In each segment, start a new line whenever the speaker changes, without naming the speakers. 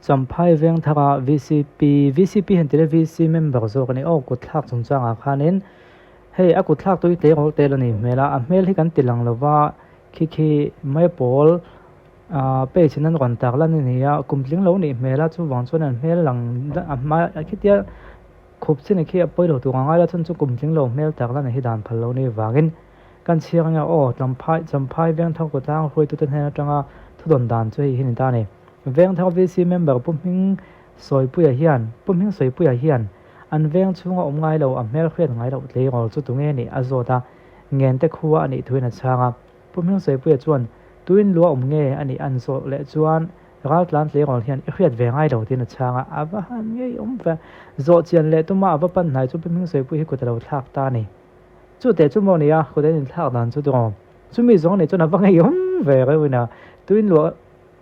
Champhai Vengthara vcp, vcp han tile VC member zawk a ni aw, kut thlak chungchangah khanin hei a kut thlak tui tleirawl tel a ni hmel a, a hmel hi kan ti lang lova khi khi Maipawl ah page in an rawn tak lan a ni a, kum tling lo nih hmel a chuvang chuan an hmel lang a hma khitia khup chin khi a pawi lo tur ang ngai la chhan chu kum tling lo hmel tak lan hi dan phal lo ni vangin kan chhiar anga aw Champhai Champhai Vengthar Kawtlang hruaitute hnen atanga thudawn dan chu hei hi ni ta a ni. Vengthar VC member Pu Hming Sawipuia hian Pu Hming Sawipuia hian an veng chhunga awm ngai lo a hmel hriat ngai loh tleirawl chu tunge nih a zawt a, Ngente khua a nih thuin a chhang a. Pu Hming Sawipuia chuan tuin lua awm nge a nih an zawh leh chuan raltlan tleirawl hian i hriat ve ngai lo tiin a chhang a, a va han ngei awm ve. Zawh chian leh tuma a va pan hnai chu Pu Hming Sawipuia hi kut a lo thlak ta a ni. Chu teh chu maw nia, kut an inthlak dan chu tiraw. Chumi zawng nih chuan a va ngei awm ve reuhin a, tuin lua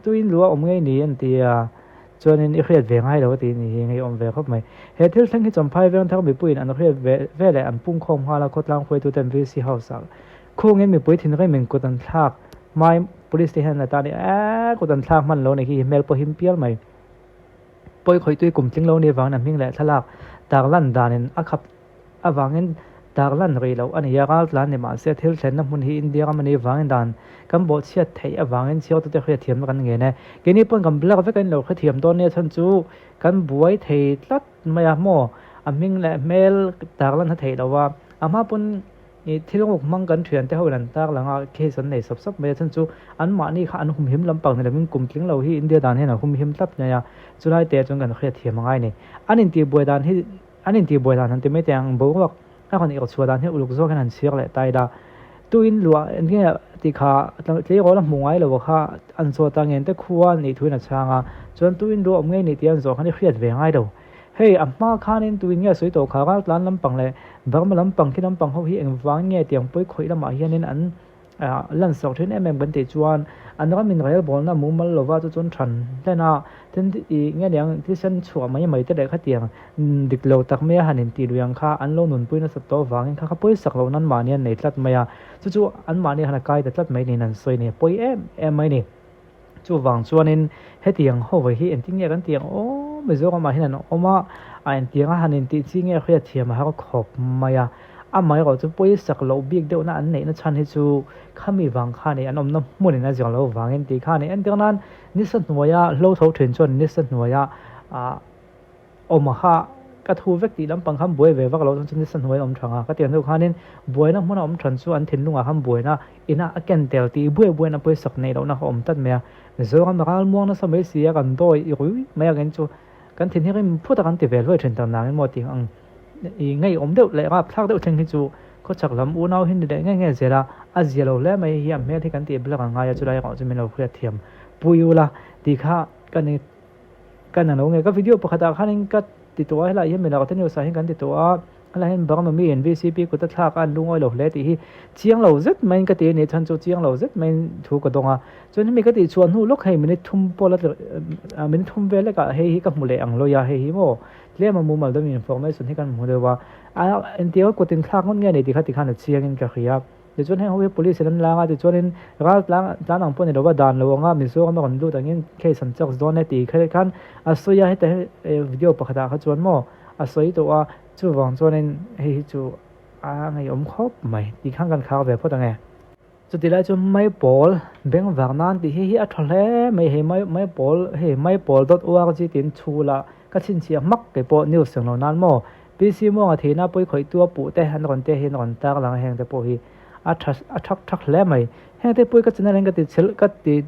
Tuin lua awm ngei ni an ti a, chuanin i hriat ve ngai lo a ti ni hi ngei awm ve khawp mai. He thil thleng hi Champhai Vengthar mipuiin an hriat ve ve leh an pungkhawm nghal a, khawtlang hruaituten VC House ah khungin mipui thinrim in kut an thlak hmai Police te hian an la ta a ni eeh kut an thlak hman lo ni hi hmel pawh him pial mai. Pawi khawih tui kum tling lo ni vangin a hming leh thlalak tarlan danin a khap avangin tarlan rih loh a ni a, raltlan ni mahse thil thlenna hmun hi India ram a nih vangin dan kan bawhchhiat theih avangin chhiartute hriatthiamna kan ngen e. Keini pawn kan blur vek a inlo hrethiam dawn nia chhan chu kan buai thei tlat mai a maw a hming leh hmel tarlan a theih loh a, a hma pawn ih thil ruk hmang kan thiante ho in an tarlang a case an nei sap sap mai a chhan chu anmahni kha an humhim lampang ni lovin kum tling lo hi India dan hian a humhim tlat mai a, chulai te chuan kan hriatthiam a ngai a ni. An intihbuai dan hi. An intihbuai dan han ti mai teh ang, boruak a rawn irh chhuah dan hi uluk zawk hian han chhiar leh ta ila. Tuin luah nge tih kha tleirawl a hmuh ngai lo kha an zawt a, ngente khua nih thuin a chhang a, chuan tuin luah awm ngei nih tih an zawh khan i hriat ve ngai lo. Hei a hma khanin tuin nge sawi tawh kha raltlan lampang leh Burma lampang khi lampang ho hi engvang nge tiang pawi khawih lamah hianin an Lan sak thin em em kan tih chuan an ram in relbawlna mumal lova chu chuan than hlen a, tin ih nge niang thisen chhuah mai mai te leh khatiang dik lo tak mai a han in tih lui ang kha an lo nunpui nasa tawh avangin kha kha pawisak loh nan mahni an nei tlat mai a, chu chu an mahni han a kai ta tlat mai niin an sawi a ni, pawi em em mai a ni. Chuvang chuanin hetiang ho ve hi engtin nge kan tih ang aw Mizoramah hian an awm a, a engtianga han intih chi nge hriatthiam a har khawp mai a. Amaherawh chu pawisak loh bik deuhna an neihna chhan hi chu khami vang kha ni an awmna hmunin a zir loh vangin tih kha a ni. Entir nan nisa hnuaia hlo tho thin chuan nisa hnuaia ah awm kha ka thu vek tih lampang khan buai ve vak loh chuan nisa hnuai awm tha nga ka tih ang deuh khanin buaina hmuna awm than chu an thinlungah khan buaina ina a ken tel tih buai buaina pawisak neih lohna kha awm tlat mai a. Mizoram ralmuang nasa mai si a kan dawi i rui mai ang in chu kan thin hi rim phut a kan ti ve hluai thin tak nangin maw tih ang i ngeiawm deuh leh rapthlak deuh thleng hi chu khawchhak lam unau hi ni leh nge nge zel a, a zia lo hle mai hi a hmel hi kan tih blur ang ngai a chulai erawh chu min lo hriat thiam pui ula tih kha ka ni ka na lo nge ka video pakhat ah khanin ka ti tawh a helai hian milak te news ah hian kan ti tawh a helai hian Burma mi in VCP kut a thlak a an lungawi lo hle tih hi chiang lo zet maiin ka ti a ni chhan chu chiang lo zet maiin thu ka dawng a chuan hemi ka tih chhuah hnu lawk hei minute thum pawh la minute thum vel lekah hei hi ka hmu leh ang lawi a hei hi maw tlem a mumal deuhin information hi kan hmu deuh a a engtiang a kut in thlak ngawt nge ni tih kha tikhan a chiang in ka hria. Tichuan heng ho hi police in an lang a, tichuanin ral tlang tlan ang pawh ni lova dan lo anga Mizoram a rawn lut angin case an charge dawn e tih kha khan a sawi a, heta hi video pakhat ah kha chuan maw a sawi tawh a, chuvang chuanin hei hi chu a ngeiawm khawp mai tih khan kan khak ve phawt ang e. Chuti lai chuan Maipawl bengvar nan tih hi hi a tha hle mai, hei mai maipawl hei maipawl dot org tiin chhul a ka chhinchhiah hmak kei pawh news englo nan maw PC Muanga thihna pawi khawihtu a puh te an rawn te hian rawn tar lang a heng te pawh hi a tha a thak thak hle mai. Heng te pawh hi ka channel hian ka ti chhel ka ti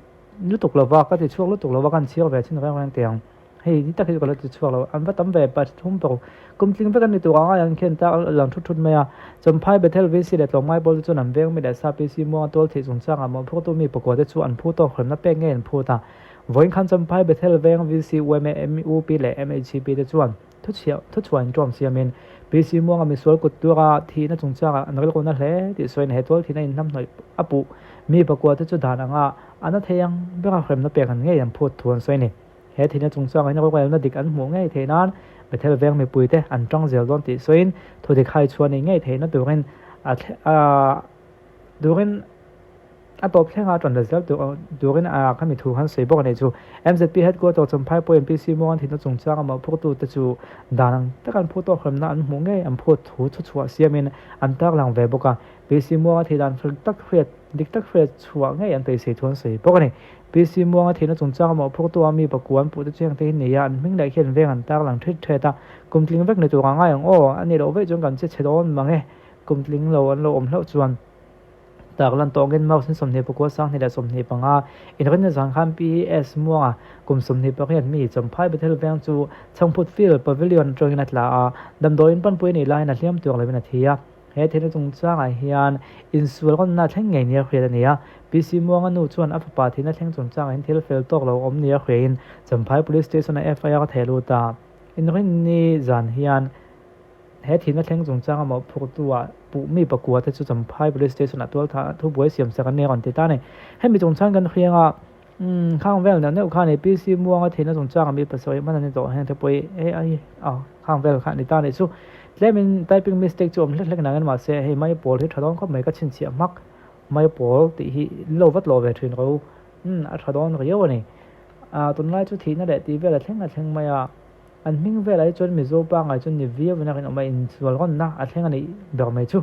lutuk lova ka ti chhuak lutuk lova kan chhiar ve chin reng reng teh ang. Hei ni tak hi chu ka lo ti chhuak lo an va tam ve pa thum pawh kum tling vek an ni tur ang a ang khian tar lang thut thut mai a. Champhai Bethel VC leh Tlawmngai pawl te chuan an veng mi leh sa PC Muanga tual thih chungchangah mawhphurtu mi pakua te chu an phu tawk hremna pek ngei an phut a. Vawiin khan Champhai Bethel veng VC UMA MUP leh MHCP te chuan Thuchhiah thuchhuah inṭawm siamin PC Muanga misual kut tura thihna chungchangah an rilruna hle tih sawiin he tual thihna inhnamhnawih a puh mi pakua te chu dan anga an a thei ang bera hremna pek an ngei an phut thu an sawi a ni. He thihna chungchangah hian rorelna dik an hmuh ngei theih nan Bethel veng mipuite an ṭang zel dawn tih sawiin thudik hai chhuah nih ngei theihna turin a a turin. A tawp thlenga ṭan la zel turin a khami thu han sawi bawk a nih chu. MZP headquarter Champhai pawhin PC Muang thihna chungchanga mawhphurtute chu dan ang taka an phut tawk hremna an hmuh ngei an phut thu thuchhuah siamin an tarlang ve bawk a. PC Muanga thih dan fel tak hriat dik tak hriat chhuah ngei an beisei thu an sawi bawk a ni. PC Muanga thihna chungchanga mawhphurtu a mi pakua an puhte chu hengte hi ni a, an hming leh khian veng an tarlang ṭhit ṭhet a. Kum tling vek ni tur a ngai ang aw, a nih loh veih chuan kan che chhe dawn mang e, kum tling lo an lo awm hlauh chuan. Tak lan tawngin March ni 24 2025 inrinna zan khan PS Muanga kum 28 mi Champhai Bethel veng chu Chhangphut Field Pavilion atangin a tla a, damdawiin panpui a nih laiin a hliam tuar lovin a thi a. He thilna chungchangah hian insual rawnna thleng ngei nia hriat a ni a, PC Muanga nu chuan a fapa thihna thleng chungchangah hian thil fel tawk lo awm nia hriain Champhai Police Station-ah FIR a theh lut a. Inrinni zan hian He thihna thleng chungchanga mawhphurtu-ah puh mi pakua te chu Champhai Police Station-ah tualthah thubuai siam sak an ni a rawn ti ta a ni. Hemi chungchang kan hriang a, umm khang vel neuh neuh kha a ni. PC Muanga thihna chungchanga mi pasarih hman an ni tawh heng te pawh hi hei ai a khang vel kha a ni ta a nih chu. Tlemin typing mistake chu awm hlek hlek nangin mahse hei mai pawl hi tha dawn khawp mai ka chhinchhiah hmak mai pawl tih hi lo vat lawh ve thin ro umm a tha dawn riau a ni. Ah tunlai chu thihna leh tih vel a thleng a thleng mai a. An hming velah hi chuan Mizo pangngai chu ni viau in a rinawm a, insual rawnna a thleng a nih ber mai chu.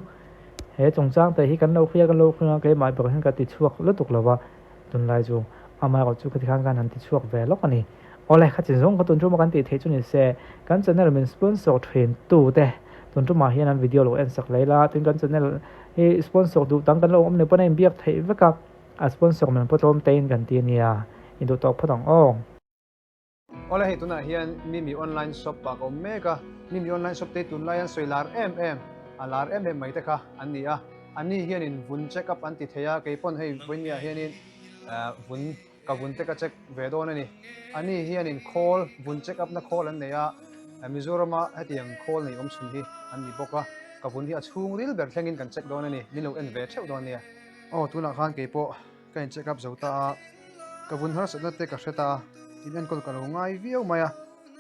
He chungchang te hi kan lo hria kan lo hria keimah ber hian ka ti chhuak lutuk lo va, tunlai chu amaherawh chu khati khan kan han ti chhuak ve lawk a ni. Awle, kha chin zawng kha tun ṭuma kan tih theih chu ni se, kan channel min sponsor ṭhin tu te tun ṭumah hian an video lo en sak leh ila, tin kan channel hi sponsor duh dang kan lo awm leh pawn a inbiak theih vek a, a sponsor man pawh tlawm te in kan ti a nia, i duh tawk phawt ang aw.
Awle hei tunah hian Mimi online shop ah ka awm mek a, Mimi online shop te hi tunlai an sawi lar em em, a lar em em mai te kha an ni a, an ni hianin vun check up an ti thei a, kei pawn hei vawinia hianin vun ka vun te ka check ve dawn a ni, an ni hianin khawl vun check up na khawl an nei a, Mizorama hetiang khawl nei awm chhun hi an ni bawk a, ka vun hi a chhungril ber thlengin kan check dawn a ni, min lo en ve theuh dawn nia. Aw tunah khan kei pawh Ka in check up zo ta a, ka vun harsatna te ka hre ta a, in enkawl ka lo ngai viau mai a,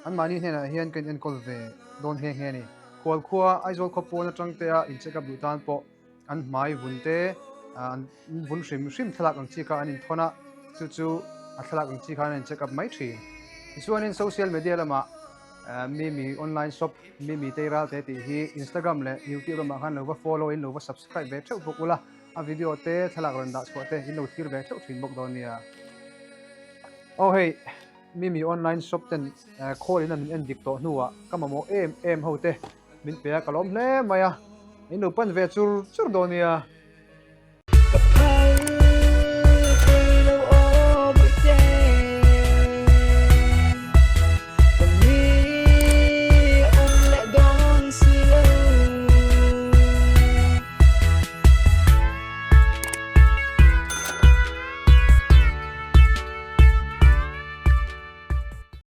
anmahni hnenah hian ka in enkawl ve dawn nghe nghe a ni. Khual khua Aizawl khaw pawn atang te a in check up duh tan pawh an hmai vun te an vun hrim hrim thlalak ang chi kha an inthawn a, chu chu a thlalak ang chi khan an in check up mai thin. Tichuanin social media lamah Mimi online shop Mimi Teiral te tih hi Instagram leh YouTube lamah khan lo va follow in lo va subscribe ve theuh bawk ula. A video te thlalak rawn dah chhuah te in lo thlir ve theuh thin bawk dawn nia. Aw hei Mimi online shop ten call in a min en dik tawh hnuah ka mamawh em em ho te min pe a ka lawm hle mai a, in lo pan ve chur chur dawn nia.